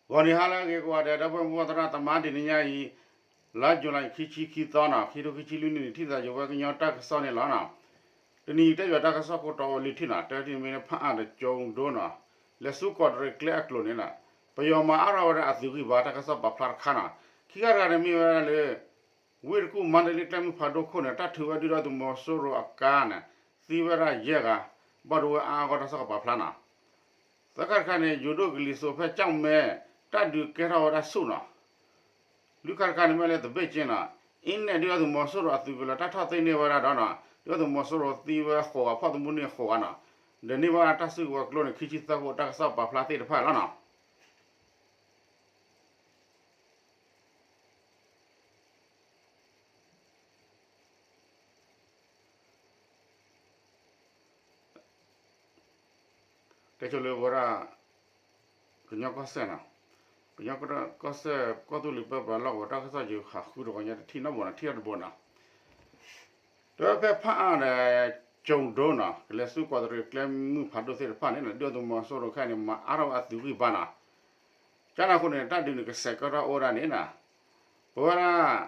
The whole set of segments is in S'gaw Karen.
ဂီၤနံၤဟါလၢအဂ့ၤကိးဂၤဒဲး ဒီပုၢ်ဝဲၢ်မိၢ်ပၢ်သရၣ်သမါ တနံၤညါအံၤ လါယူၤလံ ခံဆံခံသီနီၤ ခံထိခံဆံလွံၢ်နံၣ်န့ၣ် ထံၣ်သးယဝဲကညီတၢ်ကစီၣ်န့ၣ်လီၤနီၤ. တနံၤအံၤတဲဘၣ်တၢ်ကစီၣ်ခိၣ်တီအိၣ်လွံၢ်ထံၣ်နီၤ တထံၣ်န့ၣ်မ့ၢ်ဖၣ်အါဒီးကၠိဒိနီၤ လဲၤဆူကီးတရံးကျဲအကျိၤန့ၣ်နီၤ ပယီၤမၤအါထီၣ်ဝဲဒၣ်အသုးဂံၢ်ဘါ တၢ်ကစီၣ်ပာ်ဖျါတခါနီၤ. ခံခါတခါန့ၣ်မ့ၢ်ဝဲဒၣ်လၢ ဝ့ၢ်တကူၣ် မါတလ့ကျဲမုၢ်ဖးဒိၣ်ခိၣ်န့ၣ် တၢ်ထုးဝဲဒုၣ်ဒါသုးမီၤစိရိၤအကါန့ၣ် သံဝဲဒၣ်ယဲၢ်ဂၤ ဘၣ်ဒိဝဲအါအါဂီၢ် တၢ်ကစီၣ်ကပာ်ဖျါနီၤ. သၢခါတခါန့ၣ် ယိၤဒိၣ်ကလံၤစိးဖဲကၠီၣ်မဲ တၢ်ဒုးကဲထီၣ်ဝဲဒၣ်ဆူၣ်နီၤ. လွံၢ်ခါတခါန့ၣ်မ့ၢ်လၢသဘ့ၣ်ကၠ့နီၤ အ့နဲၣ်ဒုၣ်ဒါသုးမီၤစိရိၤအသုးကလၢၤ တၢ်ထီၣ်သ့န့ၢ်ဝဲဒၣ်ဒီးနီၤ ဒုၣ်ဒါသုးမီၤစိရိၤသံဝဲဃိးဂၤ ဖီၣ်သမူန့ၢ်ဃိးဂၤနီၤ ဒီးန့ၢ်ဘၣ်တၢ်စုကဝဲၤကျိန့ၣ် ခံဆံသၢဖိ တၢ်ကစီၣ်ပာ်ဖျါသ့ၣ်တဖၣ်လီၤနီၤ. တဲဆိလၢဝဲဒၣ် ကညီကီၢ်စဲၣ်နီၤ, ကညီကီၢ်စဲၣ် ကီၢ်သူလ့ၤပၢပြးလီၢ်ကဝီၤ တၢ်ကစီၣ်ယိၤဟးဃုတဂီၤညါ တထံၣ်နီတဘိနီၤ ထံၣ်ထီၣ်တဘိနီၤ, ဒီးဖဲဖၣ်အါဒီး ကၠိၤဒိနီၤ ကလဲၤဆူကီးတရံးကျဲမုၢ်ဖးဒိၣ်သ့ၣ်တဖၣ်န့ၣ်နီၤ ဒုၣ်ဒါသုးမီၤစိရိၤခဲအံၤန့ၣ် မၤအါထီၣ်ဝဲအသုးဂံၢ်ဘါနီၤ, ကန့ၣ်အဃိန့ၣ် တၢ်ဒုးန့ၣ် ကစဲးကတီၢ်အိၣ်ဝဲဒၣ်န့ၣ်နီၤ, ပဝဲဒၣ်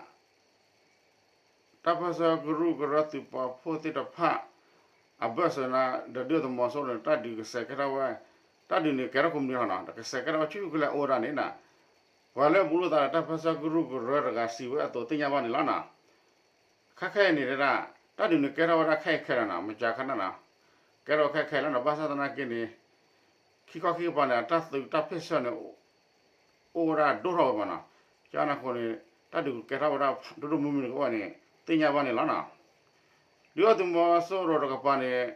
တၢ်ပၢၢ်ဆၢကရူၢ်ကရၢသုးပာ်ဖှိၣ်သ့ၣ်တဖၣ် အဘၢၣ်စၢၤန့ၣ် ဒီးဒုၣ်ဒါသုးမီၤစိရိၤန့ၣ် တၢ်ဒုးကစဲးကဲထီၣ်ဝဲ, တၢ်ဒုးန့ၣ်ကဲထီၣ်ကိးမံၤလီၤနီၤ ဒီးကစဲးကဲထီၣ်ဝဲဆူၣ်ဆူၣ်ကလဲာ်အိၣ်ဝဲဒၣ်န့ၣ်နီၤ, ပှၤလၢအဘူးလိာ်သးဒီးတၢ်ပၢၢ်ဆၢကရူၢ်ကရၢတဂၤစံးဝဲအသိးသ့ၣ်ညါဘၣ်န့ၣ်လီၤနီၤ, ခဲခဲအံၤန့ၣ်ဒၣ် တၢ်ဒုးန့ၣ်ကဲထီၣ်ဝဲဒၣ်ခဲအံၤခဲလၢာ်နီၤ မကြာခဏနီၤ, ကဲထီၣ်ဝဲခဲခဲလၢာ်နီၤ ဘၣ်ဆၣ်သနာ်က့န့ၣ် ခံခီခံကပၤန့ၣ် အတၢ်သုးတၢ်ဖ့ၣ်ဆၢန့ၣ် အိၣ်ဝဲဒၣ်ဒိၣ်ထီၣ်ဝဲမးနီၤ, ကန့ၣ်အဃိန့ၣ် တၢ်ဒုးကကဲထီၣ်ဝဲဒၣ်ဒိၣ်ဒိၣ်မုၢ်မုၢ်န့ၣ်ကအိၣ်န့ၣ် သ့ၣ်ညါဘၣ်န့ၣ်လီၤနီၤ, ဒုၣ်ဒါသုးမီၤစိရိၤတကပၤန့ၣ်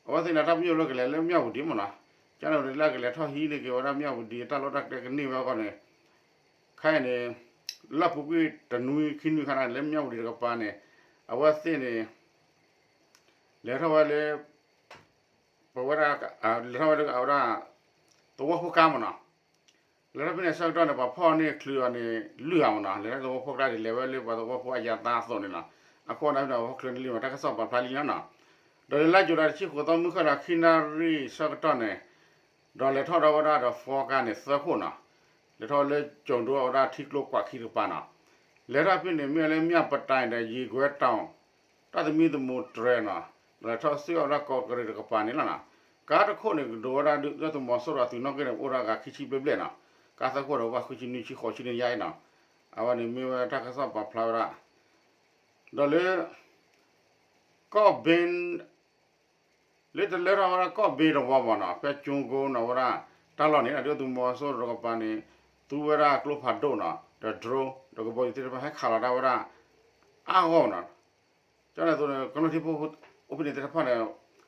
အဝဲသ့ၣ်န့ၣ် တၢ်ပညိၣ်လၢကလဲၤလၢမၠၣ်ဝတံၤမးနီၤ, ကန့ၣ်လၢကလဲၤထီၣ်ဟံးန့ၢ်က့ၤဝဲဒၣ်မၠၣ်ဝတံၤ တၢ်လီၢ်တၢ်ကျဲကန့ၢ်ဝဲအဂီၢ်န့ၣ်, ခဲအံၤန့ၣ် လၢအပူၤကွံာ်တနွံခံနွံခါန့ၣ် လၢမၠၣ်ဝတံၤတကပၤန့ၣ် အဝဲသ့ၣ်န့ၣ် လဲၤထီၣ်ဝဲလၢ ပဝဲဒၣ် လဲၤထီၣ်ဝဲလၢအဝဲဒၣ် သဝီဖိကျါမးနီၤ, လဲၤထီၣ်ဖဲန့ၣ်ဆၢကတီၢ်န့ၣ် ပှၤဖီၣ်န့ၢ်ချုးအီၤန့ၣ် လွံၢ်ဂၤမးနီၤ, လဲၤထီၣ်သဝီဖိကျါန့ၣ် လဲၤဝဲလၢပှၤသဝီဖိအယၤသးအသိးန့ၣ်နီၤ, အဃိန့ၣ်ဖဲန့ၣ် ပှၤဖီၣ်ချုးန့ၣ်လံမး တၢ်ကစီၣ်ပာ်ဖျါလံနီၤနီၤ, ဒီးလၢလါယူၤလံတဆံဃိးသီ မုၢ်ဃၢ်ဒီးခံနၣ်ရံၣ်ဆၢကတီၢ်န့ၣ် ဒီးလဲၤထီၣ်ဒီးဝဲဒၣ်ဒီး four car န့ၣ် သၢခိၣ်နီၤ, လဲၤထီၣ်လၢကၠိၤဒိအဝဲဒၣ်ထံကျိကွၢ်ခံတကပၤနီၤ, လဲၤထီၣ်ဖဲန့ၣ် မ့ၢ်လၢမၠၣ်ပတၢၣ်ဒီး ယံၤကွဲတီၤ တၢ်သမံသမိးတြဲၤနီၤ, ဒီးလဲၤထီၣ်စ့ၢ်ကီးဝဲဒၣ်ကီးကရံးတကပၤန့ၣ်လီၤနီၤ, ကါတခိၣ်န့ၣ် ကဒိးဝဲဒၣ်ဒုၣ်ဒါသုးမီၤစိရိၤအသုးနီၣ်ဂံၢ်န့ၣ် အိၣ်ဒၣ်ဂၤခံဆံဘျဲၣ်ဘျဲၣ်နီၤ, ကါသၢခိၣ်ဒီးဘၣ်ဃုဆံနွံဆံဃိးဆံန့ၣ်ယါအံၤနီၤ, အဝဲန့ၣ်မ့ၢ်ဝဲတၢ်ကစီၣ်ပာ်ဖျါဝဲဒၣ် ဒီးလၢ ကီၢ်ဘ့ လၢတလၢထီၣ်ဝဲဒၣ်ကီၢ်ဘ့တဝီမးနီၤ ဖဲကၠိကိနီၤဝဲဒၣ် တၢ်လီၢ်န့ၣ် ဒုၣ်ဒါသုးမီၤစိရိၤတကပၤန့ၣ် သူဝဲဒၣ်ကျိဖးဒိၣ်နီၤ ဒီး drone ဒီးကဘီယူၤသ့ၣ်တဖၣ်ဟဲခးလီၤဒၣ်ဝဲဒၣ် အါဂီၢ်နီၤ, ကန့ၣ်အသိးန့ၣ် ကမျၢၢ်ထံဖိအိၣ်ဖဲန့ၣ်သ့ၣ်တဖၣ်န့ၣ်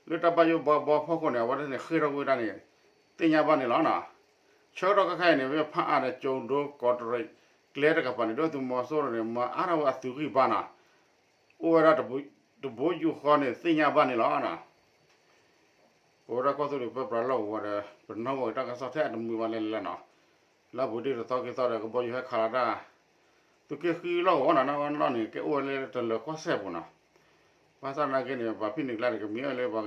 လၢတၢ်ဘၣ်ယိၣ်ဘၣ်ဘီဖီခိၣ်န့ၣ် အဝဲသ့ၣ်န့ၣ် ဃ့ၢ်ထီၣ်ကွံာ်ဝဲဒၣ်န့ၣ် သ့ၣ်ညါဘၣ်န့ၣ်လီၤနီၤ, ဆၢကတီၢ်ခဲခါအံၤန့ၣ် ဖဲဖၣ်အါဒီးကၠိၤဒိကီးတရံးကျဲတကပၤန့ၣ် ဒုၣ်ဒါသုးမီၤစိရိၤန့ၣ် မၤအါထီၣ်ဝဲအသုးဂံၢ်ဘါနီၤ အိၣ်ဝဲဒၣ်တဘိယူၢ်ဃီန့ၣ် သ့ၣ်ညါဘၣ်န့ၣ်လီၤ. ပဝဲဒၣ်ကီၢ်သူလ့ၤပၢပြးလီၢ်ကဝီၤဒီး ပနီၣ်ဝဲတၢ်ကစီၣ်ထဲအတမုာ်ဘၣ်လဲၣ်လဲၣ်နီၤ, လၢအပူၤတ့ၢ်တသီက့ၤသီဒီး ကဘီယူၤဟဲခးလီၤတၢ် သုးက့ဃုလီၢ်ကဝီၤနီၤ နီၢ်နီၢ်န့ၣ် ကဲအိၣ်ဝဲလၢတလၢၤကီၢ်စဲၣ်ပူၤနီၤ, ဘၣ်ဆၣ်သနာ်က့န့ၣ် ပှၤဖံးန့ၢ်ကျါန့ၣ် ကမ့ၢ်ဝဲလၢ ပှ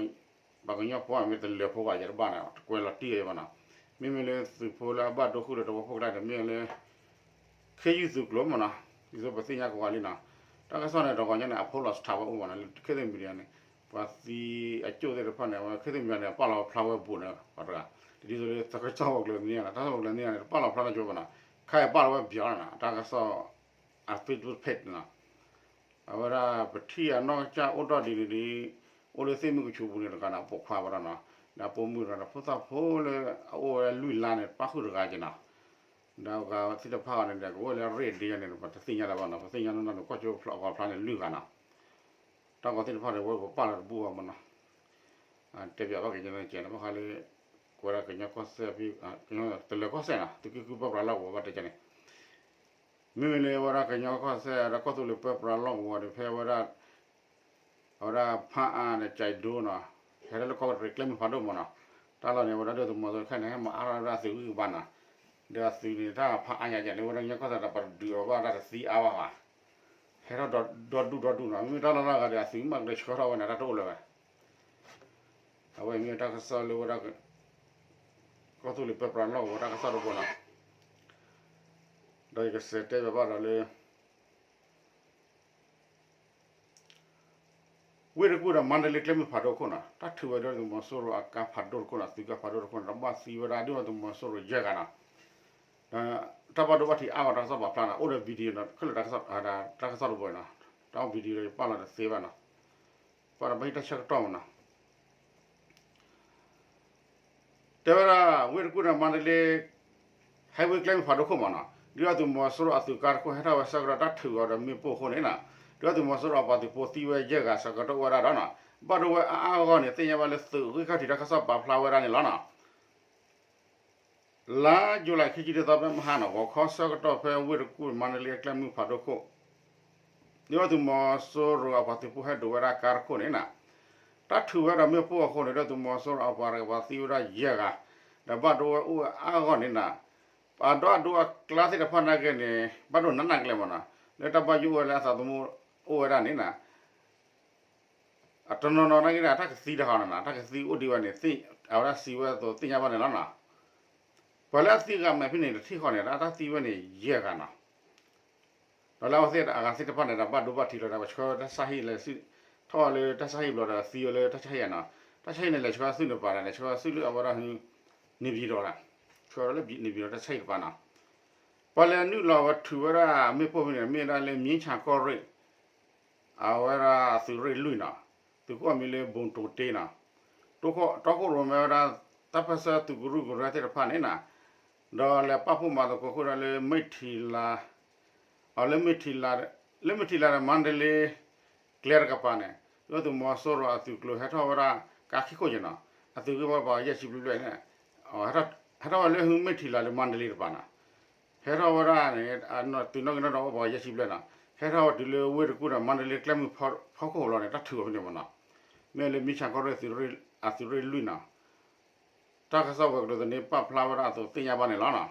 ၤကညီဖိမ့ၢ်တလၢၤဖိဘၣ်ယဲတဘၣ်န့ၣ် တကွဲးလီၤတံၢ်အီၤဘၣ်နီၤ, မ့မ့ၢ်လၢသုးဖိလၢအဘၣ်ဒိဃုာ်လၢတဝီဖိကျါန့ၣ် မ့ၢ်ဝဲလၢ ခ့ယုၢ်သုးကျိၤမ့ၢ်နီၤ, ဒ်သိးပသ့ၣ်ညါကိးဂၤလံနီၤ, တၢ်ကစီၣ်န့ၣ် တဂီၤညါန့ၣ် အ post ထးဝဲအိၣ်မ့ၢ်နီၤ လၢ ခေတ်သစ်မီဒီယာ န့ၣ်, ပှၤသံအကၠိၣ်သ့ၣ်တဖၣ်န့ၣ် အဝဲ ခေတ်သစ်မီဒီယာ န့ၣ် ပာ်လီၤဝဲဖျါဝဲဘူးန့ၣ် ပှၤတဂၤ, တဒ်သိးလၢ တၢ်ကစီၣ်ပှၤကလုာ်မံၤန့ၣ် တၢ်ကစီၣ်ပှၤကလုာ်မံၤန့ၣ် တပာ်လီၤဖျါနီတကၠိဘၣ်နီၤ, ခဲအံၤပာ်လီၤဝဲပၠီၤလီၤနီၤ တၢ်ကစီၣ် အ Facebook page န့ၣ်နီၤ အဝဲဒၣ်ပထံၣ်အနီၢ်ကစၢ်အိၣ်ဒီးဒ်န့ၣ်ဒ် အိၣ်လၢသ့ၣ်မုၢ်ကဆူးပူၤန့ၣ်တဂၤန့ၣ် ပိာ်ခွါဝဲဒၣ်နီၤ, ဒီးပိာ်မုၣ်တဂၤန့ၣ် ဖိသၣ်ဖိလၢအအိၣ်ဝဲလွံၢ်လါန့ၣ် ပၣ်ဃုာ်တဂၤက့ၤနီၤ, ဒီးအဂၤသ့ၣ်တဖၣ်အီၤန့ၣ်ဒီး ကအိၣ်လၢအရ့ၣ်ဒ့န့ၣ် ပတသ့ၣ်ညါလၢၤဘၣ်နီၤ, ပသ့ၣ်ညါနီၢ်နီၢ်န့ၣ် ကီၢ်ကၠိဖျိးအဂီၤဖျါန့ၣ်လွံၢ်ဂၤနီၤ, တၢ်ဂီၤသ့ၣ်တဖၣ်န့ၣ် ဝဲပပာ်လီၤတဘူၣ်ဘၣ်မ့ၢ်နီၤ, တဲပၠးဘၣ်က့ၤကဲန့ၣ် ဘၣ်ဃးလၢ ကဝဲဒၣ်ကညီကီၢ်စဲၣ် တလၢၤကီၢ်စဲၣ်နီၤ သုးက့ဃုပၢပြးလီၢ်ကဝီၤဘၣ်တဲကဲန့ၣ် မ့မ့ၢ်လၢဝဲဒၣ်ကညီကီၢ်စဲၣ် ဒီးကီၢ်သူလ့ၤပၢပြးလီၢ်ကဝီၤန့ၣ် ဖဲဝဲဒၣ် အဝဲဒၣ်ဖၣ်အါဒီးကၠဲးဒိနီၤ ဟဲထီၣ်လၢကီၢ်ကရံးကျဲမုၢ်ဖးဒိၣ်မ့ၢ်နီၤ, တၢ်လီၢ်န့ၣ် ဝဲဒၣ်ဒုၣ်ဒါသုးမီၤစိရိၤခဲန့ၣ် ဟဲမၤအါထီၣ်ဝဲဒၣ်သုးဂံၢ်ဘါနီၤ, ဒီးအသုးန့ၣ် တၢ်ဖးအါညါယဲၢ်န့ၣ် ဝဲဒၣ်ကညီကီၢ်စဲၣ်ဒီးပတဒုးအီၤဘၣ်တၢ်တသံအါဘၣ်ဘၣ်, ဟဲထီၣ်ဒီဒူၣ်ဒီဒူၣ်နီၤ မ့မ့ၢ်တၢ်လီၢ်လၢအဂၤဒီးအသုးမ့ၢ်ကလဲၤဆှၢထီၣ်ဝဲန့ၣ် တၢ်တအိၣ်လၢၤဘၣ် အဝဲမ့ၢ်တၢ်ကစီၣ်လၢဝဲဒၣ် ကီၢ်သူလ့ၤပၢပြးလီၢ်ကဝီၤတၢ်ကစီၣ်တဘိနီၤ, ဒီးယကစံးတဲဘၣ်ဘၣ်ဒီးလၢ ဝ့ၢ်တကူၣ်ဒီးမါတလ့ကျဲမုၢ်ဖးဒိၣ်ခိၣ်နီၤ တၢ်ထုးဝဲဒုၣ်ဒါသုးမီၤစိရိၤအကါဖးဒိၣ်တခိၣ်နီၤ သုးကါဖးဒိၣ်တခိၣ်နီၤ ဒီးဘၣ်သံဝဲဒၣ်ဒုၣ်ဒါသုးမီၤစိရိၤယဲၢ်ဂၤနီၤ တၢ်ဘၣ်ဒိဘၣ်ထံးအါဂီၢ်တၢ်ကစီၣ်ပာ်ဖျါနီၤ အိၣ်ဒီး video နီၤ ခဲလၢာ်တၢ်ကစီၣ်တၢ်ကစီၣ်တဘိနီၤ တၢ် video ဒီးယပာ်လီၤတသ့ဘၣ်နီၤ ပာ်ဒီးဘၣ်ဟံၣ်တၢ်ဆၢကတီၢ်မးနီၤ တဲဝဲဒၣ် ဝ့ၢ်တကူၣ်ဒီးမါတလ့ highway ကျဲမုၢ်ဖးဒိၣ်ခိၣ်မးနီၤ ဒုၣ်ဒါသုးမီၤစိရိၤအသုးကါတခိၣ်ဟဲထီၣ်ဝဲဆၢကတီၢ်တၢ်ထုးအီၤဒီးမ့ၣ်ပိၢ်အဃိန့ၣ်နီၤ ဒုၣ်ဒါသုးမီၤစိရိၤအပှၤသုးဖိသံဝဲယဲၢ်ဂၤဆၢကတီၢ်အိၣ်ဝဲဒၣ်ဒီးနီၤ ဘၣ်ဒိဝဲအါအါဂီၢ်ဂီၢ်န့ၣ် သ့ၣ်ညါဘၣ်လၢသုးဂံၢ်ခီၣ်ထံးတၢ်ကစီၣ်ပာ်ဖျါဝဲဒၣ်န့ၣ်လီၤနီၤ လါယူၤလံ ခံဆံတသီ ဖဲမဟါနီၤ ဂီၤခီဆၢကတီၢ်ဖဲဝ့ၢ်တကူၣ်မါတလ့အကျဲမုၢ်ဖးဒိၣ်ခိၣ် ဒုၣ်ဒါသုးမီၤစိရိၤအပှၤသုးဖိဟဲဒိးဝဲဒၣ်ကါတခိၣ်န့ၣ်နီၤ တၢ်ထုးဝဲဒီးမ့ၣ်ပိၢ်အဃိန့ၣ် ဒုၣ်ဒါသုးမီၤစိရိၤအပှၤတကပၤသံဝဲဒၣ်ယဲၢ်ဂၤ ဒီးဘၣ်ဒိဝဲအိၣ်ဝဲအါဂီၢ်န့ၣ်နီၤ အဒိအဒိအကျါသ့ၣ်တဖၣ်နာ်က့န့ၣ် ဘၣ်ဒိနးနးကလဲာ်မးနီၤ လၢတၢ်ဘၣ်ယိၣ်အိၣ်ဝဲလၢအသးသမူအိၣ်ဝဲဒၣ်န့ၣ်နီၤ အတနီၤနီၤနာ်က့န့ၣ် တၢ်ကသံတခီနီၤ တၢ်ကသံအိၣ်ဒံးဝဲန့ၣ် အဝဲဒၣ်စံးဝဲအသိးသ့ၣ်ညါဘၣ်န့ၣ်လီၤနီၤ ပှၤလၢအသံဂၤမဲာ်ဖဲန့ၣ် တထံၣ်ဃီန့ၣ် တၢ်သံဝဲန့ၣ်ယဲၢ်ဂၤနီၤ ဒီးလၢအဝဲသ့ၣ်အဂၤသ့ၣ်တဖၣ်န့ၣ်ဒီး ဘၣ်ဒိဘၣ်ထံးလီၤဒီး ပှၤဆှၢတၢ်ဆါဟံၣ်လဲၤဆူ ထီၣ်လၢတၢ်ဆါဟံၣ်ဘျီဒီး သံဝဲလၢတၢ်ဆါဟံၣ်နီၤ တၢ်ဆါဟံၣ်န့ၣ် လဲၤဆှၢဆူန့ၣ်ပၤဒီး လဲၤဆှၢဆူလၢအဝဲဒၣ် နေပြည်တော် ဒီး ဆှၢလၢ နေပြည်တော် တၢ်ဆါဟံၣ်တပၤနီၤ ပှၤလဲၤနုာ်လီၤဝဲထုးဝဲဒၣ်မ့ၣ်ပိၢ်ဖဲန့ၣ် မ့ၢ်ဝဲဒၣ်လၢ မြင်းခြံကီၢ်ရ့ၣ် အဝဲဒၣ်သုးရ့ၣ်လွံၢ်နီၤ သုးခိၣ်အမံၤလၢ ဘိၣ်တိၤတ့နီၤ တီခိၣ်ရိၣ်မဲဝဲဒၣ် တၢ်ပၢၢ်ဆၢသုးကရူၢ်ကရၢသ့ၣ်တဖၣ်န့ၣ်နီၤ ဒီးလဲၤပာ်ဖှိၣ်မၤသကိးဃုာ်ဒီးလၢ မိထံလါ အလၢ မိထံလါဒီး မါတလ့ ကျဲတကပၤန့ၣ် ဒုၣ်ဒါသုးမီၤစိရိၤအသုးကျိၤဟဲထီၣ်ဝဲဒၣ် ကါခံခိၣ်ယဲၢ်နီၤ အသုးဂံၢ်ဘါပှၤယဲၢ်ဆံဘျဲၣ်ဘျဲၣ်န့ၣ် ဟဲထီၣ်ဝဲလၢဟုမိထံလါလၢမါတလ့တပၤနီၤ ဟဲထီၣ်ဝဲဒၣ်န့ၣ် သုးနီၣ်ဂံၢ်နီၣ်ဒွးအိၣ်ပှၤယဲၢ်ဆံဘျဲၣ်နီၤ ဟဲထီၣ်ဝဲတုၤလၢဝ့ၢ်တကူၣ်ဒီးမါတလ့ကျဲမုၢ်ဖီခိၣ်လီၤန့ၣ် တၢ်ထုးအီၤဖဲန့ၣ်မးနီၤ မ့ၢ်လၢ မြင်းခြံကီၢ်ရ့ၣ် အသုးရ့ၣ်လွံၢ်နီၤ တၢ်ကစီၣ်ဝဲၤကျိၤသန့ပာ်ဖျါဝဲဒၣ်အသိးသ့ၣ်ညါဘၣ်န့ၣ်လီၤနီၤ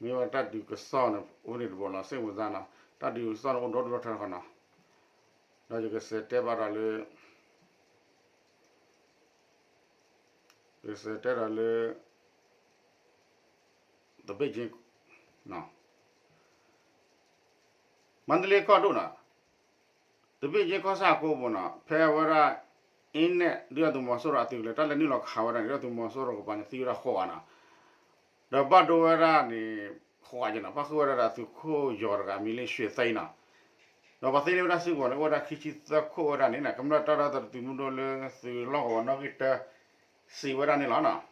မ့ၢ်ဝဲတၢ်ဒုးကစီၣ်န့ၣ် အိၣ်န့ၣ်တဘိလီၤ စ့ၢ်မုၢ်သါနီၤ တၢ်ဒုးကစီၣ်န့ၣ်အိၣ်ဒီဒူၣ်ဒီထၢတခီနီၤ ဒီးယကစံးတဲဘၣ်ဒီးလၢ ယကစံးတဲဒီးလၢ သဘ့ၣ်ကၠ့ မါတလ့ကီၢ်ဒိၣ်နီၤ သဘ့ၣ်ကၠ့ကီၢ်ဆၣ်အကိပူၤနီၤ ဖဲဝဲဒၣ် အ့နဲၣ် ဒုၣ်ဒါသုးမီၤစိရိၤအသုးကလၢၤ တၢ်လဲၤနုာ်လီၤခးဝဲဒၣ်န့ၣ် ဒုၣ်ဒါသုးမီၤစိရိၤကပၤန့ၣ် သံဝဲဒၣ်ဃိးဂၤနီၤ ဒီးဘၣ်ဒိဝဲဒၣ်န့ၣ် ဃိးဂၤက့နီၤ ပၣ်ဃုာ်ဝဲဒၣ်ဒီးသုးခိၣ်ယီၤတဂၤ မံၤလၢ ရွှေသိန်း နီၤ ဒီးပှၤသ့န့ၢ်ဝဲဒၣ်စုကဝဲၤန့ၣ် အိၣ်ဝဲဒၣ်ခံဆံသၢခိၣ်ဝဲဒၣ်န့ၣ်နီၤ ကမျၢၢ်တၢ်ဒီသဒၢသုးမုၢ်ဒိၣ်လၢသုးလီၢ်ကဝီၤနီၣ်ဂံၢ်တၢ စံးဝဲဒၣ်န့ၣ်လီၤနီၤ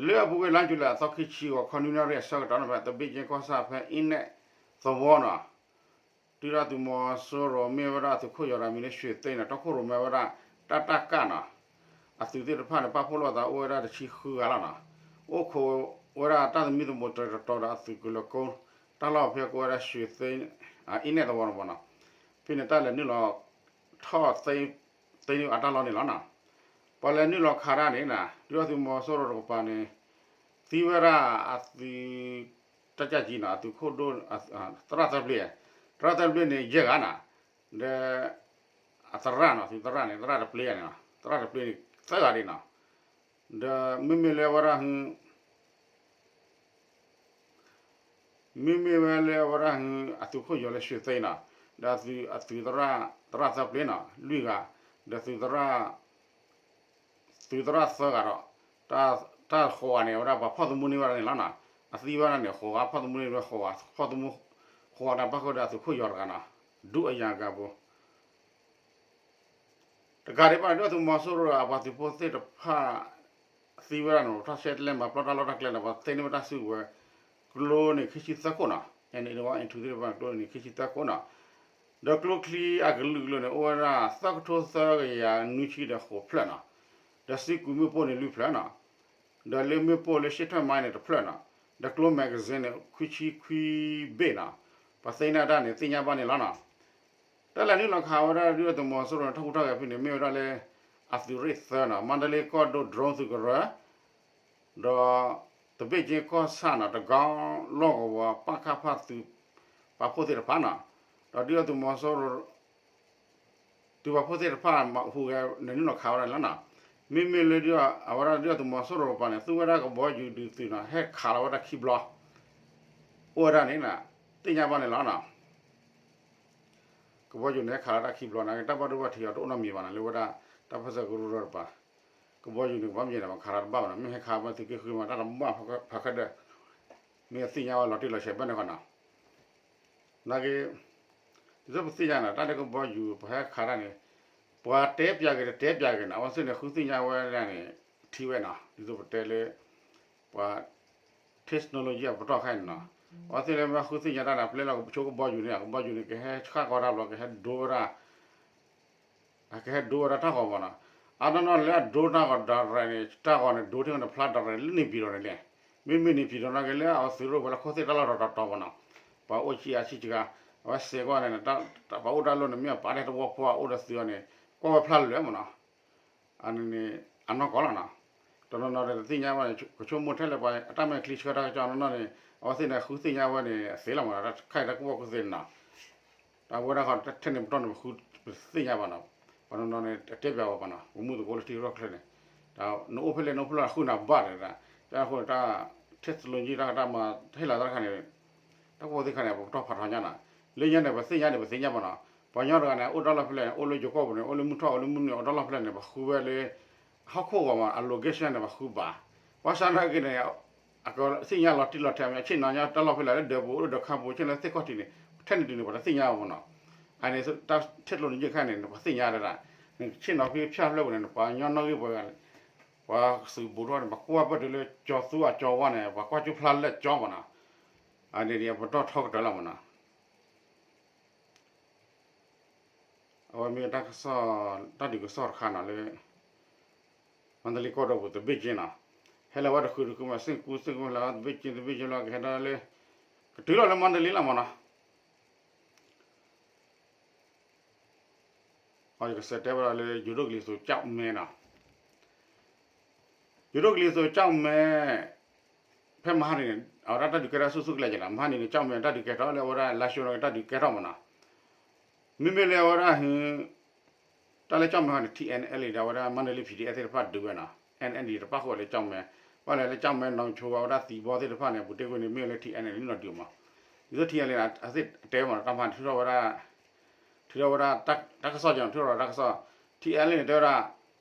လၢအပူၤကွံာ်လါယူၤလံအသီခံဆံ ဂီၤခီနွံနၣ်ရံၣ်အဆၢကတီၢ်န့ၣ် သဘ့ၣ်ကၠ့ကီၢ်ဆၣ်ဖဲအ့နဲၣ်သဝီနီၤ ဒုၣ်ဒါသုးမီၤစိရိၤမ့ၢ်ဝဲဒၣ်သုးခိၣ်ယီၤဒီးမံၤလၢ ရွှေသိန်း နီၤ တီခိၣ်ရိၣ်မဲဝဲဒၣ် တၢ်တၢ်ကၣ်နီၤ အသုးသ့ၣ်တဖၣ်န့ၣ် ပာ်ဖှိၣ်လိာ်သးအိၣ်ဝဲဒၣ်တဆံဃုဂၤလီၤနီၤ အိၣ်ခိးဝဲဒၣ်တၢ်သမံသမိးတတီၤဒီးအသုးကလၢၤကိ တၢ်လီၢ်ဖဲကိးဝဲဒၣ် ရွှေသိန်း အ့နဲၣ်သဝီန့ၣ်မးနီၤ ဖဲန့ၣ်တၢ်လဲၤနုာ်လီၤထီၣ်သ့န့ၢ်အတၢ်လီၢ်န့ၣ်လီၤနီၤ ပှၤလဲၤနုာ်လီၤခးတၢ်န့ၣ်နီၤ ဒုၣ်ဒါသုးမီၤစိရိၤတကပၤန့ၣ် သံဝဲဒၣ်အသုး တပ်ကြပ်ကြီးနီၤ အသုးခိၣ်ဒိၣ် သရၣ်သၢပျ့ၤ သရၣ်သၢပျ့ၤန့ၣ် ယဲၢ်ဂၤနီၤ ဒီး အသရၣ်နီၤ သုးသရၣ်န့ၣ် သရၣ်တပျ့ၤန့ၣ် သရၣ်တပျ့ၤန့ၣ် သၢဂၤဒံးနီၤ ဒီးမ့မ့ၢ်လၢအဝဲဒၣ် မ့မ့ၢ်ဝဲလၢအဝဲဒၣ် အသုးခိၣ်ယီၤလၢ ရွှေသိန်း နီၤ ဒီးအသုးသရၣ် သရၣ်သၢပျ့ၤနီၤ လွံၢ်ဂၤ ဒီးသုးသရၣ် သုးသရၣ်သၢဂၤဒီး တၢ်ဃိးဂၤန့ၣ် အဝဲဒၣ်ပှၤဖီၣ်သမူန့ၢ်ဝဲဒၣ်န့ၣ်လီၤနီၤ အသံဝဲဒၣ်န့ၣ် ဃိးဂၤ ဖီၣ်သမူန့ၢ်ဝဲဃိးဂၤ ဖီၣ်သမူ ဃိးဂၤန့ၣ် ပၣ်ဃုာ်ဒီးအသုးခိၣ်ယီၤတဂၤနီၤ ဒုးအယၤကၤပူၤ တကးဒံးဘၣ်န့ၣ် ဒုၣ်ဒါသုးမီၤစိရိၤအပှၤသုးဖိသ့ၣ်တဖၣ် သံဝဲဒၣ်န့ၣ် ထီၣ်ဆှဲတလဲမၤပျီတၢ်လီၢ်တၢ်ကျဲန့ၣ် ပှၤသ့န့ၢ်ဝဲတၢ်စုကဝဲၤ ကျိန့ၣ် ခံဆံသၢခိၣ်နီၤ အဝဲန့ၣ်အထူသ့ၣ်တဖၣ်ကျိန့ၣ် ခံဆံသၢခိၣ်နီၤ ဒီးကျိချံအကလုာ်ကလုာ်န့ၣ် အိၣ်ဝဲဒၣ် သၢကထိသၢကယၤနွံဆံဒီးဃိးဖျၢၣ်နီၤ ဒီးစ့ကူးမ့ၣ်ပိၢ်န့ၣ် လွံၢ်ဖျၢၣ်နီၤ ဒီးလၢမ့ၣ်ပိၢ်လၢ ရှေ့ထွက်မိုင်း န့ၣ် တဖျၢၣ်နီၤ ဒီးကျိ magazine န့ၣ် ခွံဆံခွံဘ့ၣ်နီၤ ပှၤသ့န့ၢ်တၢ်န့ၣ် သ့ၣ်ညါဘၣ်န့ၣ်လီၤနီၤ တၢ်လဲၤနုာ်လီၤခးဝဲဒၣ်ဒုၣ်ဒါသုးမီၤစိရိၤန့ၣ် ထီၣ်ဟူးထီၣ်ဂဲၤဖဲန့ၣ် မ့ၢ်ဝဲဒၣ်လၢ အသုးရ့ၣ်သၢနီၤ မါတလ့ကီၢ်ဒိၣ် drone သုးကရၢ ဒီး သဘ့ၣ်ကၠ့ကီၢ်ဆၣ်နီၤ တကီလီၢ်ကဝီၤ ပၣ်ခၣ်ဖၣ်သုးပာ်ဖှိၣ်သ့ၣ်တဖၣ်နီၤ ဒီးဒုၣ်ဒါသုးမီၤစိရိၤ သုးပာ်ဖှိၣ်သ့ၣ်တဖၣ်ဟူးဂဲၤန့ၣ် နုာ်လီၤခးဝဲဒၣ်န့ၣ်လီၤနီၤ မ့မ့ၢ်လၢ အဝဲဒၣ်ဒုၣ်ဒါသုးမီၤစိရိၤတကပၤန့ၣ် သူဝဲဒၣ်ကဘီယူၤဒုးသုးနီၤ ဟဲခးလီၤဝဲဒၣ်ခံဘျီ, အိၣ်ဝဲဒၣ်န့ၣ် သ့ၣ်ညါဘၣ်န့ၣ်လီၤနီၤ. ကဘီယူၤန့ၣ် ဟဲခးလီၤတၢ်ခံဘျီန့ၣ် တၢ်ဘၣ်ဒိဘၣ်ထံးအီၤတအိၣ်နီတမံၤဘၣ်နီၤ လၢဝဲဒၣ် တၢ်ပၢၢ်ဆၢကရူၢ်ကရၢတကပၤ, ကဘီယူၤန့ၣ် ကဘၣ်မ့ၢ်န့ၣ် ပခးလီၤတဘၣ်ဘၣ်နီၤ မ့ၢ်ဟဲခးမ့ၢ်သုးက့ဃုမး တၢ်တဘၣ်ဖးခၢၣ်ဒၢး မ့ၢ်သ့ၣ်ညါဝဲလီၤတံၢ်လီၤဆဲးဘၣ်န့ၣ်ဃီနီၤ. နာ်က့ ဒ်သိးပသ့ၣ်ညါန့ၣ် တၢ်လၢကဘီယူၤပဟဲခးတၢ်န့ၣ် ပှၤတဲပၠးဂ့ၤတတဲပၠးဂ့ၤန့ၣ် အဝဲသ့ၣ်န့ၣ် ဃုသ့ၣ်ညါဝဲဒၣ်န့ၣ် ထံဝဲနီၤ ဒ်သိးပတဲလၢ ပှၤ technology အပတီၢ်ခါအံၤန့ၣ်နီၤ, အဝဲသ့ၣ်လၢမ့ၢ်ဃုသ့ၣ်ညါတၢ်န့ၣ် ပျဲလီၤကဆိကဘီယူၤန့ၣ် ကဘီယူၤန့ၣ် ကဟဲဆှၣ်ကီတၢ်ဘျီ ကဟဲဒိဝဲဒၣ် အကဟဲဒိဝဲဒၣ်တၢ်ဂီၤမးနီၤ, အနီၢ်နီၢ်လၢအဒိတၢ်ဂီၤ direct န့ၣ် တၢ်ဂီၤန့ၣ် ဒိထံၣ်န့ၣ် ဖျါ direct လၢန့ၣ်ပံၤဒီးန့ၣ်လဲၣ်, မ့မ့ၢ်န့ၣ်ပံၤဒီးနာ်က့လၢအသုးရိၣ်ဝဲလၢခိၣ်သ့ၣ်တၢ်လီၢ်တတီၤတီၤမးနီၤ, ပှၤအိၣ်ဆံးအါဆံးစှၤ, အဝဲစဲးကွၢ်န့ၣ် ပှၤအိၣ်တၢ်လီၢ်န့ၣ် မ့ၢ်အပာ်ထဲတဝီဖိအအိၣ်ဒီးသုးအီၤန့ၣ် ကွၢ်ဝဲဖျါလၢာ်မးနီၤ အန့ၣ်န့ၣ် အနီၢ်ကီၢ်လီၤနီၤ, တနီၤနီၤဒီးတသ့ၣ်ညါဘၣ်န့ၣ် ကဆိကမိၣ်ထဲလဲၣ်ပှၤအတၢ်မဲာ်ချံဆှၢတၢ်ကစီၣ်နီၢ်နီၢ်န့ၣ် အဝဲသ့ၣ်န့ၣ် ဃုသ့ၣ်ညါဝဲန့ၣ် အသ့လီၤမးနီၤ တၢ်ခါအံၤတၢ်ကူၣ်ဘၣ်ကူၣ်သ့န့ၣ်နီၤ, တၢ်ဝဲဒၣ်ဃီထဲန့ၣ်ပတီၢ်န့ၣ် ပဃုပသ့ၣ်ညါဘၣ်နီၤ, ပှၤနီၢ်နီၢ်န့ၣ် အတဲပၠးဝဲပှၤနီၤ ပမူသကိးလၢထံရူၢ်ကၠီၣ်န့ၣ်, နအိၣ်ဖဲလဲၣ်နအိၣ်ဖဲလဲၣ်ဃုနၤဘၣ်ဒီး တၢ်ဃိတၢ် technology တၢ်ကတၢ်မၤဟ့ၣ်လီၤတၢ်တခါန့ၣ် တၢ်ကူၣ်ဘၣ်ကူၣ်သ့ခါန့ၣ် ပကတီၢ်ဖးထီညါနီၤ, လၢညါန့ၣ် ပသ့ၣ်ညါန့ၣ် ပသ့ၣ်ညါဘၣ်နီၤ, ပှၤကညီတဂၤန့ၣ် အိၣ်တၢ်လီၢ်ဖဲလဲၣ်န့ၣ် အိၣ်လၢယိၤကီၢ်ပူၤန့ၣ် အိၣ်လၢမုၢ်ထီၣ် အိၣ်လၢမုၢ်နုာ် အိၣ်တၢ်လီၢ်ဖဲလဲၣ်န့ၣ် ပဃုဝဲလၢ ဟီၣ်ခိၣ်ဂီၤမး အ location န့ၣ် ပဃုဘၣ်, ဘၣ်ဆၣ်နာ်က့န့ၣ် အကသ့ၣ်ညါလီၤတံၢ်လီၤဆဲး အဆ့ၣ်နီၤညါတၢ်လီၢ်ဖဲလဲၣ် လၢဒၢးပူၤ အိၣ်လၢဒၢးခါပူၤ ဆ့ၣ်နီၤလၢသ့ၣ်ခီၣ်ထံးန့ၣ် ထဲန့ၣ်တုၤန့ၣ် ပှၤတသ့ၣ်ညါဘၣ်မးနီၤ, အန့ၣ်တၢ် technology ခါန့ၣ် ပှၤသ့ၣ်ညါဒၣ်, ဆ့ၣ်နီၤဖဲဖၠၣ်ဖျၢၣ်ပူၤန့ၣ် ပှၤကညီနီၣ်ဂံၢ်ပှၤ ပှၤသုးဘူးထီၣ်န့ၣ် ပှၤကွၢ်ပၢၢ်တုၤလၢကၠီၤသူအကၠီၤဝါန့ၣ် ပှၤကွၢ်ကၠိဖျါလၢကၠီမးနီၤ, အန့ၣ်ဒ်အပတီၢ်ထီကတၢၢ်လီၤမးနီၤ အဝဲမ့ၢ်တၢ်ကစီၣ် တၢ်ဒုးကစီၣ်တခါနီၤလၢ မန္တလေးကီၢ်ဒီပူၤ သဘ့ၣ်ကၠ့နီၤ, ဟဲလီၤဝဲတဃုတဃုမး စ့ၣ်ကူစ့ၣ်ကူလီၤ သဘ့ၣ်ကၠ့ သဘ့ၣ်ကၠ့လီၤ ကဟဲဒီးလၢ ကတုၤလီၤလၢမန္တလေးလီၤမးနီၤ, အကစၢ်တဲဝဲဒၣ်လၢ ယိၤဒိၣ်ကလံၤစိးကၠီၣ်မဲနီၤ ယိၤဒိၣ်ကလံၤစိးကၠီၣ်မဲ ဖဲမဟါန့ၣ်န့ၣ် အဝဲဒၣ်တၢ်ဒုးကဲထီၣ်ဆူၣ်ဆူၣ်ကလဲာ်ကလဲာ်နီၤ, မဟါန့ၣ်န့ၣ် ကၠီၣ်မဲတၢ်ဒုးကဲထီၣ်လၢအဝဲဒၣ်လါၡိနီၤ တၢ်ဒုးကဲထီၣ်မးနီၤ, မ့မ့ၢ်လၢအဝဲဒၣ်ဟ တၢ်လၢကၠီၣ်မဲဟီန့ၣ် ထံၣ်အဲၣ်အဲၣ်လံဒီး အဝဲဒၣ်မန္တလေး ပီၣ်ဒီအက်ဖ် သ့ၣ်တဖၣ်ဒုးဝဲနီၤ, အဲၣ်အဲၣ်လံတပၣ်ဃုာ်လၢကၠီၣ်မဲ, ဘၣ်လဲၣ်လၢကၠီၣ်မဲ နီၢ်ကဆိ အဝဲဒၣ်သံဘီသ့ၣ်တဖၣ်န့ၣ် ပူၤတ့ၢ်ကွံာ်န့ၣ် မ့ၢ်လၢထံၣ်အဲၣ်အဲၣ်လံနီၤဒုးမး, ဒ်သိးထံၣ်အဲၣ်အဲၣ်လံန့ၣ် အသ့ၣ်တဲမးနီၤ တၢ်မၤထုးထီၣ်ဝဲဒၣ် ထုးထီၣ်ဝဲဒၣ် တၢ်ကစီၣ်ကနီၤ ထုးထီၣ်ဝဲဒၣ်တၢ်ကစီၣ်, ထံၣ်အဲၣ်အဲၣ်လံန့ၣ် တဲဝဲဒၣ်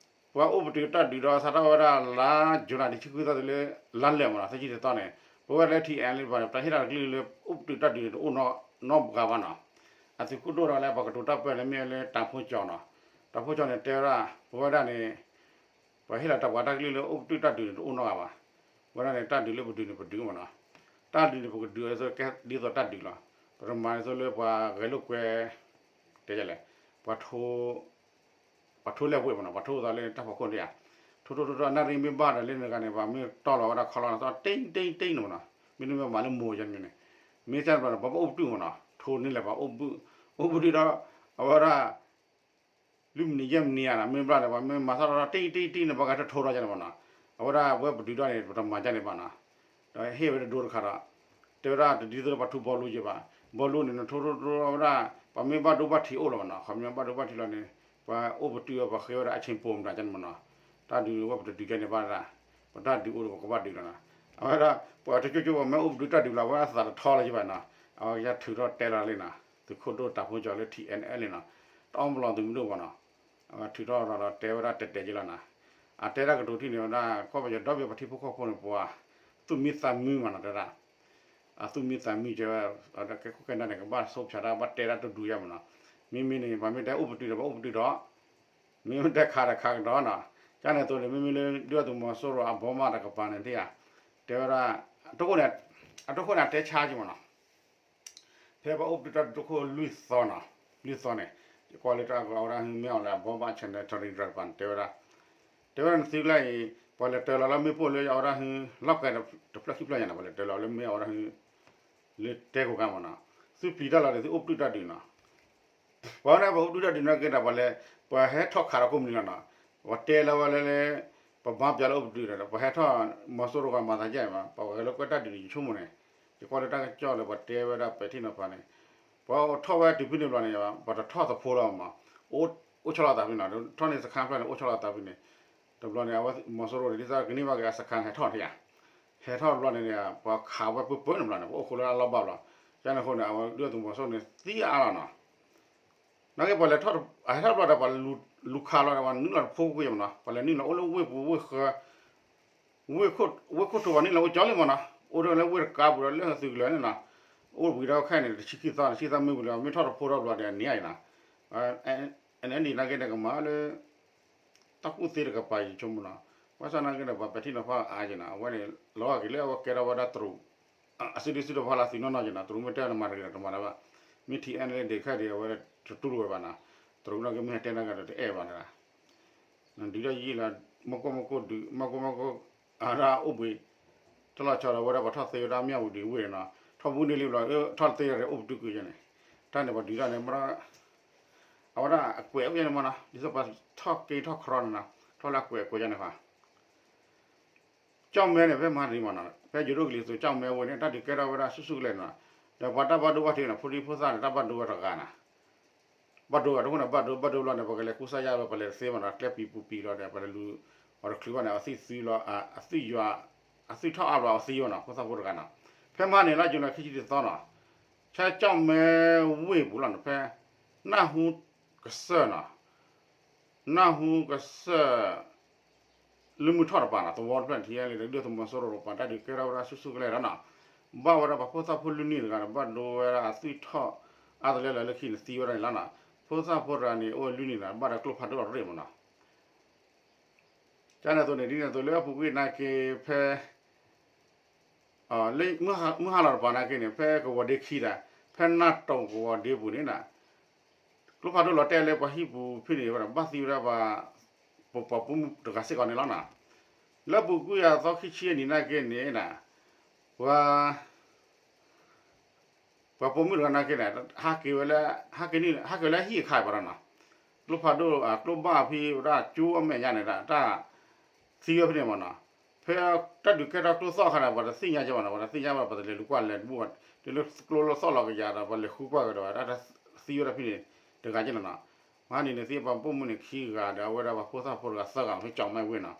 ပှၤအိၣ်ပတုာ်တၢ်ဒုးဒီး စးထီၣ်ဝဲဒၣ်လါ July တဆံခွံသီတုၤလၢ လါလၢာ်မးနီၤ သၢဆံတသီန့ၣ် ပဝဲဒၣ်လၢထံၣ်အဲၣ်အဲၣ်လံတပၤန့ၣ် ပတၢ်ဟ့ၣ်တၢ်တကလုၢ်လၢ အိၣ်ပတုာ်တၢ်ဒုးန့ၣ် တအိၣ်နီတဂၤဘၣ်နီၤ, အသုးခိၣ်ဒိၣ်ဒီးလၢပှၤကတိၤတၢ်ပၢၢ်လၢမ့ၢ်လၢတၢ်ဖိကၠီနီၤ, တၢ်ဖိကၠီန့ၣ် တဲဝဲဒၣ် ပဝဲဒၣ်န့ၣ် ပှၤဟ့ၣ်လီၤတၢ်ပှၤတၢ်ကလုၢ်လၢအိၣ်ပတုာ်တၢ်ဒုးန့ၣ် တအိၣ်နီတဂၤဘၣ်, ဝဲဒၣ်န့ၣ် တၢ်ဒုးလၢပဒုးန့ၣ် ပဒုးမးနီၤ, တၢ်ဒုးန့ၣ် ပကဒုးအသိးကဲဒ်သိးတၢ်ဒုးလီၤ, ပတမၤအသိးလၢပှၤဂဲၤလိာ်ကွဲ တဲလဲၣ်, ပှၤထိ ပှၤထိလဲၣ်ဝဲမးနီၤ ပှၤထိသးလၢတၢ်ဖီခိၣ်န့ၣ်ဧါ, ထိထိထိထိ အနၣ်ရံၣ်မ့ၢ်ဘၣ်ဒီးလၢနဂၤန့ၣ် ပှၤမ့ၢ်တီၢ်လီၤဝဲဒၣ်ခီလီၤန့ၣ် သီၣ်တ့ၢ်တ့ၢ်တ့ၢ်န့ၣ်မးနီၤ, မ့တမ့ၢ်မၤလၢမိၢ်ယါန့ၣ်, မ့ၢ်တၢ်န့ၣ်ဘၣ်ဒီး ပှၤဘၣ်အိၣ်ပတုာ်မးနီၤ ထိန့ၣ်လဲၣ် ပှၤအိၣ်ပတုာ်ဒီး အဝဲဒၣ် လွံၢ်မံးနံးယဲၢ်မံးနံးဧါနီၤ မ့ၢ်ဘၣ်ဒီး ပှၤမ့ၢ်မၤသီၣ်ထီၣ်တ့ၢ်တ့ၢ်တ့ၢ်န့ၣ် ပှၤဂၤတထိဒီးယါန့ၣ်မးနီၤ, အဝဲဒၣ်ဝဲပဒုးဒီးန့ၣ် ပတမၤယါန့ၣ်ဘၣ်နီၤ, ဒီးဟ့ၣ်ဝဲဒၣ်ဒိတခါဒီး တဲဝဲဒၣ်တဒ်သိးလၢပှၤထူဘီလူက့ဘၣ်, ဘီလူန့ၣ် နထိထိထိအဝဲဒၣ် ပှၤမ့ၢ်ဘၣ်ဒိဘၣ်ထံးအိၣ်လီၤမးနီၤ, ခီမ့ၢ်ဘၣ်ဒိဘၣ်ထံးလီၤန့ၣ် ပှၤအိၣ်ပတုာ်ဝဲ ပှၤဃ့ဝဲဒၣ်အဆ့ပိာ်မတၤယါန့ၣ်မးနီၤ, တၢ်ဒုးဝဲပတဒုးယါန့ၣ်ဘၣ်ဒၣ်, ပတၢ်ဒုးအိၣ်ဒီးပကဘၣ်ဒုးလီၤနီၤ, အဝဲဒၣ် ပှၤတကၠိကၠိပှၤမ့ၢ်အိၣ်ပတုာ်တၢ်ဒုးလီၤ အဝဲဒၣ်သးတထီလၢၤယါဘၣ်နီၤ, အဝဲကထုးထီၣ်တဲလီၤလံနီၤ, သုးခိၣ်ဒိၣ်တၢ်ဖိကၠီလၢ ထံၣ်အဲၣ်အဲၣ်လံနီၤ, တအီၣ်ပလီၢ်သုးမုၢ်ဒိၣ်မးနီၤ အဝဲထုးထီၣ်ဒီးတဲဝဲဒၣ်တဲာ်တဲာ်က့လီၤနီၤ, အတဲဒၣ်ကတိၤထံၣ်န့ၣ်ဝဲဒၣ် ကီၢ်ပယီၤဒီဘ့ၣ်ပှၤထံဖိကီၢ်ဖိန့ၣ် ပှၤသူၣ်မံသးမံမးနီၤ တဲဝဲဒၣ်, အသူၣ်မံသးမံကဲဝဲ, ကဲခိၣ်ကဲနၢ်န့ၣ် ကဘၣ်ဆိဖၠးတၢ် ဘၣ်တဲတၢ်တဒူယါမးနီၤ, မ့မ့ၢ်န့ၣ် ပှၤမ့ၢ်တဲအိၣ်ပတုာ်ဒီး ပှၤအိၣ်ပတုာ်ဒီး မ့ၢ်တဲခးဒီးခးကဒီးနီၤ, ကန့ၣ်အသိးန့ၣ် မ့မ့ၢ်လၢဒုၣ်ဒါသုးမီၤစိရိၤအဘီမးတကပၤန့ၣ်သ့ၣ်ဧါ, တဲဝဲဒၣ် အတခိၣ်န့ၣ် အတခိၣ်န့ၣ် အတဲဆါက့မးနီၤ, ဖဲပှၤအိၣ်ပတုာ်တၢ်ဒုးတခိၣ်လွံၢ်သီနီၤ, လွံၢ်သီန့ၣ်, ယကွၢ်လၢတၢ်အဝဲဒၣ်မ့ၢ်အီၤလၢအဘီမး channel တရံးတရံးတကပၤန့ၣ် တဲဝဲဒၣ်, တဲဝဲဒၣ်နသုကျါအံၤ ပှၤလဲၤတၢလီၤလၢမ့ၣ်ပိၢ်လၢအဝဲဒၣ်ဟူ လီၢ်ကဲတဖျၢၣ်ခံဖျၢၣ်ညါန့ၣ် ပှၤလဲၤတၢလီၤလၢမ့ၢ်အဝဲဒၣ်ဟူ လၢတဲကိးဂၤမးနီၤ, သုပျံၤတၢ်လီၤဒီးသုအိၣ်ပတုာ်တၢ်ဒုးနီၤ ပှၤန့ၣ် ပှၤအိၣ်ပတုာ်တၢ်ဒုးန့ၣ်က့ဒီး ပှၤလဲၤ ပှၤဟဲထီၣ်ခးဒီးကိးမုၢ်နံၤလီၤနီၤ, ပှၤတဲလီၤဝဲလၢလၢ ပဘါပၠးလၢအိၣ်ပတုာ်ဒီး ပှၤဟဲထီၣ်မီၤစိရိၤဂီၤမၤသးယဲၢ်မး ပှၤဂဲၤလိာ်ကွဲတၢ်ဒုးန့ၣ်ယဆိကမိၣ်န့ၣ်, ယကွၢ်လၢတၢ်ကစီၣ်လၢပှၤတဲဝဲဒၣ်ပဲာ်ထံနီၤဖးန့ၣ်, ပှၤထီၣ်ဝဲတုၤဖဲန့ၣ်ဘျီန့ၣ် ပှၤတထီၣ်သဖိလီၤမး, အိၣ်ဆီလီၤသးဖဲန့ၣ် ထီၣ်န့ၢ်စခါဖျၢၣ်န့ၣ် အိၣ်ဆီလီၤသးဖဲန့ၣ်, တဘျီန့ၣ် အဝဲသုးမီၤစိရိၤန့ၣ် ဒ်သိးကန့ၢ်ဘၣ်က့ၤအစခါန့ၣ် ဟဲထီၣ်ထံၣ်ဧါ, ဟဲထီၣ်တဘျီန့ၣ်န့ၣ် ပှၤခးဝဲပၢပၢန့ၣ်ဘျီန့ၣ် ပအိၣ်ဃိလၢအလီၢ်ဘၣ်ဘျီ, ကန့ၣ်အဃိန့ၣ် အဝဲဒုၣ်ဒါသုးမီၤစိရိၤန့ၣ် သံအါလီၤနီၤ. နာ်က့ပှၤလဲၤထီၣ် အဟဲထီၣ်တဘျီဒီး ပှၤလူၤခးလီၤဒီး ပှၤနုာ်လီၤတဖိကွံာ်မနီၤ, ပှၤလဲၤနုာ်လီၤအိၣ်လၢဝ့ၢ်ပူၤဝ့ၢ်ဃၢ ဝ့ၢ်ခိၣ်ထိးပှၤနုာ်လီၤအိၣ်ကၠီလံမနီၤ, အိၣ်ဒီးလၢဝ့ၢ်တကါပူၤဒီးလၢသုးကလၢၤန့ၣ်နီၤ, အိၣ်ဝံၤဒီးခဲအံၤန့ၣ် တဆံခံသီ တဆံသီမ့ၢ်ဝံၤလီၤ မ့ၢ်ထီၣ်တဖိထီၣ်ဘျီဒီးန့ၣ်အံၤနီၤ, အန့ၣ်နာ်က့န့ၣ် ကမၤလၢ တၢ်ကူၣ်သ့တကပၤယဆိကမိၣ်နီၤ, ဘၣ်ဆၣ်နာ်က့ဒီး ပှၤပဲာ်ထံနီၤဖးအါက့နီၤ, အဝဲန့ၣ် လီၤဂာ်က့ၤလၢအဝဲကဲထီၣ်ဝဲဒၣ်တရူး အစုဒုစုတီၤဖီလာ်သုးနီၢ်နီၢ်က့နီၤ, တရူးမ့ၢ်တဲနမၤတဂ့ၤဒီးတမၤတဘၣ်, မ့ၢ်ထံၣ်အဲၣ်လၢဒ့ၣ်ခဲဒံး အဝဲတတူၢ်လိာ်ဝဲဘၣ်နီၤ, တရူးနီၢ်က့မ့ၢ်ဟဲတဲနာ်က့ဒီးတအဲၣ်ဘၣ်န့ၣ်, ဒုးတၢ်ယံာ်လီၤ, မီၢ်ကိၢ်မီၢ်ကိၢ်ဒုး မီၢ်ကိၢ်မီၢ်ကိၢ် အဒၣ်အိၣ်ဘှံး တလီၤဆီဒီးဝဲဒၣ်ပှၤထီၣ်သ့ဝဲဒၣ်မၠၣ်ဝတံၤဝ့ၢ်န့ၣ်နီၤ, ထီၣ်ဘူးန့ၢ်လံဘျီ ထီၣ်သ့ဝဲဒၣ်အိၣ်ပတုာ်ကွံာ်ယဲန့ၣ်, တၢ်န့ၣ်ပှၤဒုးတၢ်န့ၣ် အဝဲဒၣ်အကွဲးအိၣ်ယဲန့ၣ်မနီၤ, ဒ်သိးပှၤထီၣ်က့ၤထီၣ်ခရီန့ၣ်နီၤ, ထီၣ်လၢအကွဲးအကွဲးယဲန့ၣ်ဖး ကၠီၣ်မဲန့ၣ် ဖဲမဟါတနံၤမနီၤ, ဖဲယိၤဒိၣ်ကလံၤစိးကၠီၣ်မဲဝ့ၢ်န့ၣ် တၢ်ဒုးကဲထီၣ်ဝဲဒၣ်ဆူၣ်ဆူၣ်ကလဲာ်န့ၣ်နီၤ, ဒီးပှၤတၢ်ဘၣ်ဒိဘၣ်ထံးန့ၣ် ဖိဒံဖိသၣ်န့ၣ် တၢ်ဘၣ်ဒိဝဲတဂၤနီၤ, ဘၣ်ဒိဂၤတဃိန့ၣ် ဘၣ်ဒိဘၣ်ဒိဘျီန့ၣ် ပကလဲၤကူစါယါဘျီ ပလဲၤတသ့ဘၣ်နီၤ, ကျဲပံၤပူၤပံၤလီၤဒီး ပလဲၤလူၤ အီၤတချုးဘၣ်န့ၣ် အသံၣ်သံလီၤ အသံၣ်ယွၤ အသံၣ်ထီၣ်အါဘျီအသံယိာ်နီၤ, ဖိသၣ်ဖိတဂၤနီၤ, ဖဲမဟါန့ၣ်လါယူၤလံခံဆံတသီနီၤ, ဆဲကၠီၣ်မဲဝ့ၢ်ပူၤလီၤနီၤ, ဖဲ နၢ်ဟူကစၢၢ်နီၤ နၢ်ဟူကစၢၢ် လၢမုၢ်ထီၣ်တပၤနီၤ, သဝီတဖျၢၣ်န့ၣ် ထံၣ်ယဲလံဒီး ဒုၣ်ဒါသုးမီၤစိရိၤတပၤ တၢ်ဒုးကဲထီၣ်ဝဲဒၣ်ဆူၣ်ဆူၣ်ကလဲာ်လီၤနီၤ, ဘၣ်ဝဲဒၣ်ပှၤဖိသၣ်ဖိလွံၢ်နံၣ်တဂၤန့ၣ် ဘၣ်ဒိဝဲဒၣ်အသွံၣ်ထီၣ်အါတလၢလၢလၢခံန့ၣ် သံဝဲဒၣ်န့ၣ်လီၤနီၤ, ဖိသၣ်ဖိတဂၤန့ၣ် အိၣ်လွံၢ်နံၣ်တဂၤ ဘၣ်ဒီးကျိဖးဒိၣ်အရ့ၣ်မနီၤ, ကန့ၣ်အသိးန့ၣ် ဒ်န့ၣ်အသိးလၢအပူၤကွံာ်နာ်က့ဖဲ လၢမုၢ်ဟါလီၤတပၤနာ်က့န့ၣ် ဖဲကဝီၤဒ့ခံဒီး ဖဲနၢ်တိာ်ကဝီၤဒ့ပူၤန့ၣ်နီၤ, ကျိဖးဒိၣ်လီၤတဲာ်လၢပှၤဟံၣ်ပူၤဖဲန့ၣ်ဝဲဒၣ် ဘၣ်သံဝဲဒၣ်ပှၤ ပှၤပိာ်မုၣ်တဂၤစ့ၢ်ကီးန့ၣ်လီၤနီၤ, လၢပူၤကွံာ်အသီခံဆံအနံၤနာ်က့န့ၣ်နီၤ, ပှၤ ပှၤပိာ်မုၣ်တဂၤနာ်က့န့ၣ် ဟးက့ၤဝဲလၢ ဟးက့ၤလၢဟံၣ်အခါဘၣ်ဒီးနီၤ, ကျိဖးဒိၣ် ကျိဘၣ်ဖဲဝဲဒၣ်ကၠိအမဲာ်ညါန့ၣ်ဒီး တၢ်သံဝဲဖဲန့ၣ်မနီၤ, ဖဲတၢ်ဒုးကဲထီၣ်ကျိသီၣ်အခါန့ၣ် ပှၤတသ့ၣ်ညါကဲဘၣ်နီၤ, ပှၤတသ့ၣ်ညါဘၣ် ပှၤတလဲၤလူၤကွၢ်လဲၤတဘူၣ်ဘၣ်, တုၤလၢကျိလၢသီၣ်လီၤကယၤဒီး ပှၤလဲၤဃုကွၢ်ကဒီးဝဲ တၢ်သံဝဲဒၣ်ဖဲန့ၣ် တဂၤက့န့ၣ်နီၤ, မဟါန့ၣ်န့ၣ် သံပှၤပိာ်မုၣ်န့ၣ်ခံဂၤဒီး အဝဲဒၣ်ပှၤဖိသၣ်ဖိတဂၤသၢဂၤ ဖဲကၠီၣ်မဲဝ့ၢ်နီၤ,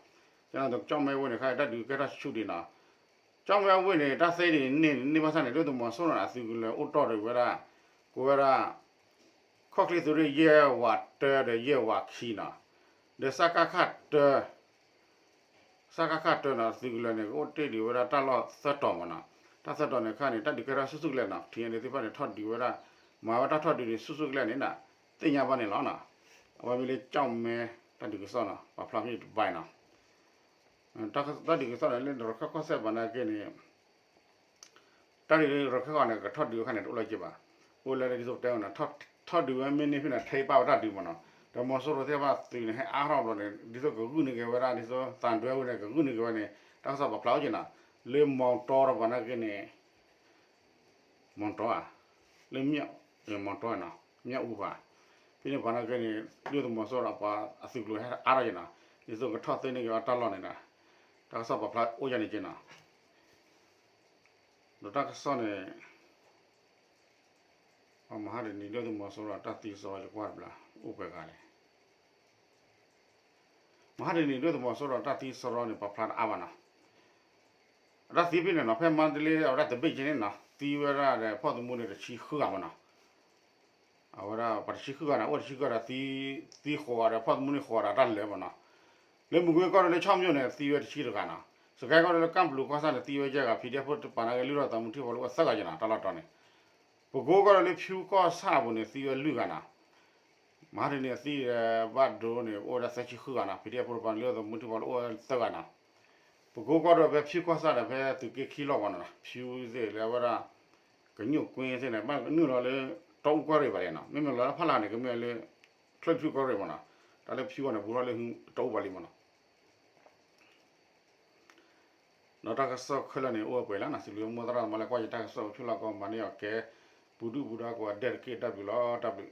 ကၠီၣ်မဲဝ့ၢ်န့ၣ် ခါတၢ်ဒုးကဲထီၣ်ဆူၣ်ဆူၣ်ဒံးနီၤ ကၠီၣ်မဲဝ့ၢ်န့ၣ် တၢ်သ့ဒ်န့ၣ်န့ၣ် ဘၣ်ဆၣ်န့ၣ် ဒုၣ်ဒါသုးမီၤစိရိၤန့ၣ် အသုးကလၢၤအိၣ်တ့ၢ်ဒီးဝဲဒၣ် ကိးဝဲဒၣ် ခီၣ်ချ့သုးရ့ၣ်ယဲၢ်ဝးတၢဒီးယဲၢ်ဝးခံနီၤ, ဒီးစကခတၢ စကခတၢနီၤ သုးကလၢၤန့ၣ် ကအိၣ်တ့ၢ်ဒံးဝဲဒၣ်တၢ်လီၢ်သၢတီၤမနီၤ, တၢ်သၢတီၤန့ၣ်ခါန့ၣ် တၢ်ဒုးကဲထီၣ်ဆူၣ်ဆူၣ်ကလဲာ်နီၤ, ထံၣ်န့ၣ်သ့ၣ်တဖၣ်န့ၣ် ထီၣ်ဒုးဝဲဒၣ် မၤဝဲတၢ်ထီၣ်ဒုးန့ၣ် ဆူၣ်ဆူၣ်ကလဲာ်န့ၣ်နီၤ, သ့ၣ်ညါဘၣ်န့ၣ်လီၤနီၤ, အဝဲမ့ၢ်လၢကၠီၣ်မဲ တၢ်ဒုးကစီၣ်နီၤ ပာ်ဖျါဖဲတဘၣ်နီၤ တၢ်ဒုးကစီၣ်န့ၣ် လၢရခၢၣ်ကီၢ်စဲၣ်ဘၣ်နာ်က့န့ၣ် တၢ်ဒုးရခၢၣ်ကီၢ်န့ၣ် ကထီၣ်ဒုးအခါန့ၣ် တအိၣ်လၢၤက့ဘၣ်, အိၣ်လၢဒ်သိးပတဲဝဲန့ၣ် ထီၣ်ဒုးဝဲမ့ၢ်န့ၢ်ဖဲန့ၣ် ထဲပာ်ဝဲတၢ်ဒုးမနီၤ, ဒီးမီၤစိရိၤသ့ၣ်တဖၣ်သုးန့ၣ် ဟဲအါထီၣ်ဘျီန့ၣ် ဒ်သိးကဂုာ်န့ၢ်က့ၤဝဲဒၣ် ဒ်သိးသံတွဲဝဲန့ၣ် ကဂုာ်န့ၢ်က့ၤဝဲန့ၣ် တၢ်ကစီၣ်ပာ်ဖျါအိၣ်က့နီၤ, လၢမီၤတီတပၤနာ်က့န့ၣ် မီၤတီဧါ, လၢ မီၤတီနီၤ မၠၣ်အူပၤ, ဖဲန့ၣ်ပၤနာ်က့န့ၣ် ဒုၣ်ဒါသုးမီၤစိရိၤဒီးပှၤအသုးကျိၤဟဲအါထီၣ်က့နီၤ, ဒ်သိးကထီၣ်သ့န့ၢ်က့ၤအီၤတၢ်လီၢ်န့ၣ်ဒီး တၢ်ကစီၣ်ပာ်ဖျါအိၣ်ယါန့ၣ်က့နီၤ, ဒီးတၢ်ကစီၣ်န့ၣ် မဟါတနံၤဒုၣ်ဒါသုးမီၤစိရိၤတၢ်သံစရီယကွၢ်တဘျီ အိၣ်ပှဲၤဂၤလဲၣ်, မဟါတနံၤဒုၣ်ဒါသုးမီၤစိရိၤတၢ်သံစရီန့ၣ် ပာ်ဖျါတအါဘၣ်နီၤ, အတၢ်သံဖဲန့ၣ်နီၤ ဖဲမါတလ့အဝဲဒၣ်တဘ့ၣ်က့န့ၣ်နီၤ သံဝဲဒၣ်ဒီးဖီၣ်သမူန့ၣ်တဆံဃုဂၤမနီၤ အဝဲဒၣ်ပှၤတဆံဃုဂၤန့ၣ် အိၣ်တဆံဃုဂၤဒီးသံ သံဃိးဂၤဒီးဖီၣ်သမူန့ၣ်ဃိးဂၤဒီးတၢ်လၢာ်မနီၤ, လၢမုၢ်ကွ့ကီၢ်ဒီးလၢဆီမိၣ်န့ၣ် သံဝဲတဆံတဂၤနီၤ, စကဲကီၢ်ဒီးလၢကၣ်ပလူးကီၢ်ဆၣ်န့ၣ် သံဝဲယဲၢ်ဂၤ ဖံးဒဲဖိတပၤနာ်က့ လုၢ်ထီၣ်သးမူထံၣ်ဖီလၢအိၣ်သၢဂၤက့နီၤ တၢ်လီၢ်တီၤန့ၣ်, ပကိကီၢ်ဒီးလၢဖၠူကီၢ်ဆၣ်အပူၤန့ၣ် သံဝဲလွံၢ်ဂၤနီၤ မဟါတနံၤအသံဒီးဘၣ်ဒိန့ၣ် အိၣ်ဝဲဒၣ်သၢဆံဃုဂၤနီၤ, ဖံးဒဲဖိတပၤန့ၣ် လုၢ်ထီၣ်သးမူထံၣ်ဖီလၢအိၣ်သၢဂၤနီၤ, ပကိကီၢ်ဒီးဖဲဖၠူကီၢ်ဆၣ်ဒီးဖဲသုးက့ခံလီၢ်ကဝီၤနီၤ ဖၠူသ့ၣ်လၢအဝဲဒၣ် ကညိၣ်ကွ့သ့ၣ်န့ၣ် ဘၣ်နုာ်လီၤလၢတီအူကီၢ်ရ့ၣ်ဘၣ်လဲၣ်နီၤ, မ့မ့ၢ်လီၤလၢဖီလာ်န့ၣ် ကမ့ၢ်လၢ ချၢၣ်ဖၠူကီၢ်ရ့ၣ်မနီၤ, တၢ်လၢဖၠူအီၤန့ၣ် ဘူးထီၣ်လၢတီအူဘၣ်လံမနီၤ ဒီးတၢ်ကစီၣ်ခဲလၢာ်န့ၣ် အိၣ်ဝဲပှဲၤလံနီၤ, စံးဘျုးမိၢ်သရၣ်သမါလၢကွၢ်ယတၢ်ကစီၣ်အိၣ်ဆူၣ်လီၢ်ကီၢ် မၤန့ၢ်အီၤကဲ ပူၤဒုၣ်ပူၤဒါကိးဂၤဒဲးတက့ၢ် တၢ်ဘျုးလီၤ တၢ်ဘျုး